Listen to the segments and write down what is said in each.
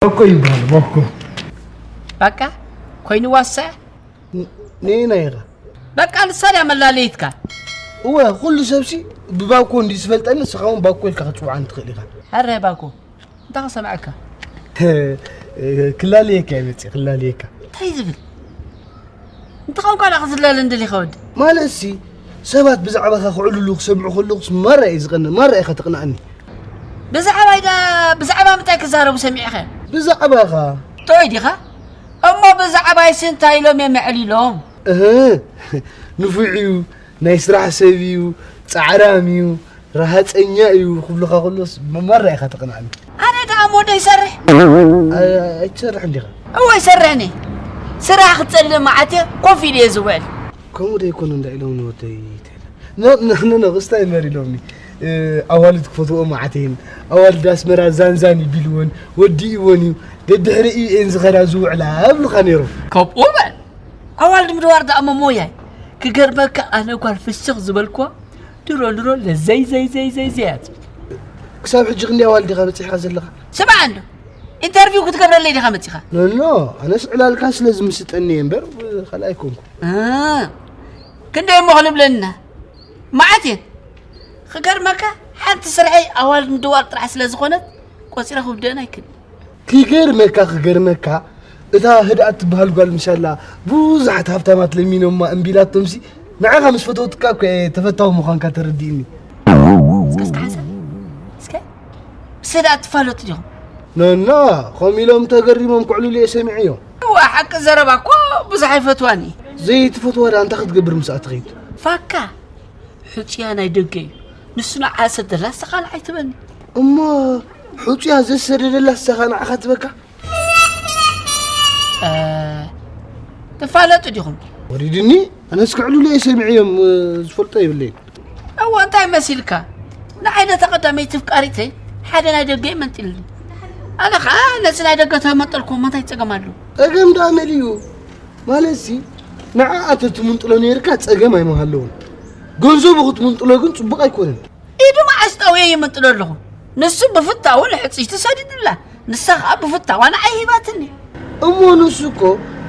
ባኮ ይበሃል፣ ባኮ። በቃ ኮይኑ ዋሳ ኔና ኢኻ። በቃ ንሳ ድያ መላለይትካ። እወ፣ ኩሉ ሰብሲ ብባኮ እንዲ ዝፈልጠኒ፣ ንስኻ እውን ባኮ ኢልካ ክትፅውዓኒ ትኽእል ኢኻ። ኣረ ባኮ እንታይ ክሰምዐካ? ክላለየካ እየ መፅእ፣ ክላለየካ። እንታይ ዝብል እንተኾንካ ዳ ክዝለለ እንደሊኻ ወዲ? ማለት ሲ ሰባት ብዛዕባኻ ክዕልሉ ክሰምዑ ከለኹስ ማራ እየ ዝቐንእ፣ ማራ ኢኻ ተቕንኣኒ። ብዛዕባይ ዳ ብዛዕባ ምንታይ ክዛረቡ ሰሚዕኻ? ብዛዕባኻ። ጥዑይ ዲኻ? እሞ ብዛዕባይሲ እንታይ ኢሎም እዮም ኣዕሊሎም? እህ፣ ንፉዕ እዩ፣ ናይ ስራሕ ሰብ እዩ፣ ጻዕራም እዩ፣ ረሃጸኛ እዩ ክብሉኻ ከሎስ ማራ ኢኻ ተቕንኣኒ። ኣነ ደኣ እሞ ዶ ይሰርሕ? ኣይ- ኣይትሰርሕን ዲኻ? እወ ይሰርሕኒ። ስራሕ ክጸልእ መዓት እየ ኮፍ ኢለ እየ ዝውዕል። ከምኡ ዶ ይኮኑ እንዳ ኢሎም ንወደይ ተለ ኖ ኖ ኖ ኖ ክስታይ መር ኢሎምኒ። እ፣ ኣዋልድ ክፈትዎ መዓት እየን። ኣዋልድ ኣስመራ ዛንዛን ይቢልወን ወዲእወን እዩ። ደድሕሪኡ እየን ዝኸዳ ዝውዕላ ኣብሉኻ ነይሮም። ከምኡ በል። ኣዋልድ ምድዋር ደኣ መሞያይ ክገርመካ ኣነ ጓል ፍሽኽ ዝበልኳ ድሮ ድሮ ለዘይ ዘይ ዘይ ዘይ ዘያት ክሳብ ሕጂ ክንደይ ኣዋልድ ኢኻ በፂሕካ ዘለኻ? ስማዕ እንዶ ኢንተርቪው ክትገብረለይ ዲኻ መፂኻ? ኖኖ ኣነስ ዕላልካ ስለ ዝምስጠኒ እየ እምበር ካልእ ኣይኮንኩ። እ፣ ክንደይ እሞ ክንብለና መዓት እየን ክገርመካ ሓንቲ ስርሐይ ኣዋልድ ምድዋር ጥራሕ ስለ ዝኾነት ቆፂረ ክውደአን ኣይክእል ክገርመካ ክገርመካ እታ ህድኣት ትበሃል ጓል ምሻላ ብዙሓት ሃብታማት ለሚኖማ እምቢ ኢላቶምሲ ንዓኻ ምስ ፈተውትካ እኮ እየ ተፈታዊ ምዃንካ ተረዲእኒ። እስከ እስከ ሓንሳብ እስከ ምስ ህድኣት ትፋለጡ ዲኹም? ነና ከምኡ ኢሎም ተገሪሞም ክዕልሉ እየ ሰሚዐዮም። እዋ ሓቂ ዘረባ እኮ ብዙሕ ኣይፈትዋን እየ። ዘይትፈትዋ ደኣ እንታይ ክትገብር ምስኣ ትኸይድ? ፋካ ሕጹያ ናይ ደገ እዩ። ንሱ ንዓ ሰደላ ንስኻ ንዓይ ትበኒ። እሞ ሕጹያ ዘሰደደላ ንስኻ ንዓኻ ትበካ? ትፋለጡ ዲኹም? ወሪድኒ ኣነስ ክዕልሉ እየ ሰሚዐዮም ዝፈልጦ የብለይን። እወ እንታይ መሲልካ? ንዓይ ነታ ቀዳመይቲ ፍቃሪተይ ሓደ ናይ ደገ እዩ መንጢልኒ። ኣነ ኸዓ ነዚ ናይ ደገ ተመንጠልኩ እሞ እንታይ ጸገም ኣለዎ? ጸገም ደኣ መን እዩ? ማለትሲ ንዓኣ ተትምንጥሎ ነይርካ ጸገም ኣይምሃለዎን። ገንዘቡ ክትምንጥሎ ግን ጽቡቕ ኣይኮነን። ኢዱ መዓስ ጠውየ ይምንጥሎ ኣለኹ። ንሱ ብፍታዉ ንሕጽይቲ ሰዲዱላ፣ ንሳ ኸኣ ብፍታዋ ንዓይ ሂባትኒ። እሞ ንሱ እኮ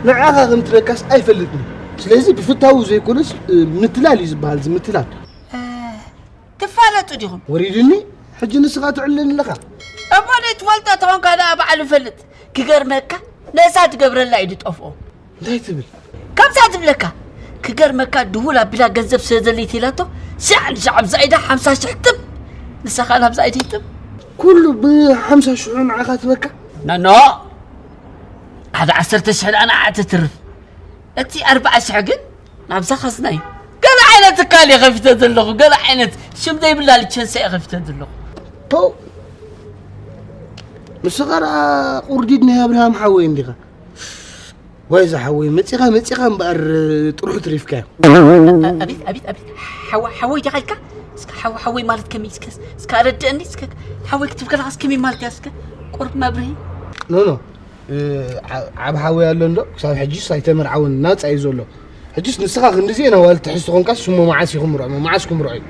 ንዓኻ ከም ትበካስ ኣይፈልጥን። ስለዚ ብፍታዉ ዘይኮነስ ምትላል እዩ ዝበሃል፣ እዚ ምትላል። ትፋለጡ ዲኹም? ወሪድኒ፣ ሕጂ ንስኻ ትዕልለኒ ኣለኻ። እሞ ዘይትፈልጦ ተኾንካ ደኣ ባዕሉ ይፈልጥ። ክገርመካ ነዛ ትገብረላ ኢዩ ዝጠፍኦ። እንታይ ትብል? ከምዛ ትብለካ ክገርመካ ድውል ኣቢላ ገንዘብ ስለ ዘድልይቲ ኢላቶ ሽሕ ንሽሕ ኣብዛ ኢዳ ሓምሳ ሽሕ ትብ ንሳ ኸኣ ናብዛ ኢደይ ትብ ኩሉ ብሓምሳ ሽሑ ንዓኻ ትበካ? ኖኖ ሓደ ዓሰርተ ሽሕ ደኣ ንዓኣ ትትርፍ እቲ ኣርብዓ ሽሕ ግን ናብዛ ኻዝና እዩ። ገለ ዓይነት ትካል እየ ኸፊተ ዘለኹ፣ ገለ ዓይነት ሽም ዘይብላ ልቸንሳ እየ ኸፊተ ዘለኹ። ፖው ንስኻ ደኣ ቁርዲድ ናይ ኣብርሃም ሓወይ እንዲኻ። ዋይ ዝሓወይ መጺኻ መጺኻ እምበኣር ጥርሑ ትሪፍካዮ። ኣቤት ኣቤት ኣቤት ሓወ ሓወይ ዲኻ ኢልካ እስከ ሓወ ሓወይ ማለት ከመይ እስከ እስከ ኣረድእኒ እስከ ሓወይ ክትብል ከለኻስ ከመይ ማለት እያ እስከ ቁርብ መብርሂ። ኖ ኖ ዓብ ሓወይ ኣሎ እንዶ ክሳብ ሕጂስ ኣይተመርዓወን ናጻ እዩ ዘሎ። ሕጂስ ንስኻ ክንድዚ እየን ኣዋልድ ትሕዝ ተኾንካስ ሽሞ መዓስ እዩ ክምርዖ እሞ መዓስ ክምርዖ እዩ?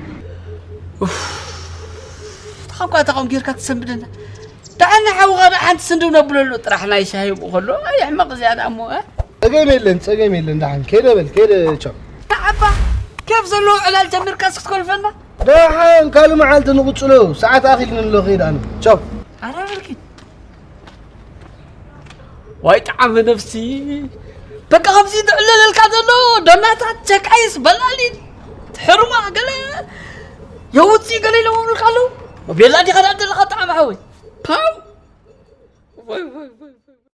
ተኾንኳ ተኾን ጌርካ ትሰንብደና። ደሓን ሓውኻ ደኣ ሓንቲ ስንድው ነብለሉ ጥራሕ ናይ ሻሂ ብኡ ከሎ ኣይሕመቕ እዚኣ ደኣ እሞ እ? ጸገም የለን ጸገም የለን ደሓን ከይደ በል ከይደ ቻው። ኣባ ኬፍ ዘለዎ ዕላል ጀሚርካስ ክትኮልፈና? ደሓን ካልእ መዓልቲ ንቕጽሎ ሰዓት ኣኺልኒ ኣሎ ከይደ ኣነ ቻው። ኣረ ብርኪት ዋይ ጣዕሚ ነፍሲ በቃ ከምዚ ዝዕለለልካ ዘሎ ዶናታት ቸካይስ በላሊን ትሕርዋ ገለ የውፅእ ገለ ኢሎምልካ ኣለዉ ቤላ ዲኻ ደኣ ዘለኻ ጣዕሚ ሓወይ ፓው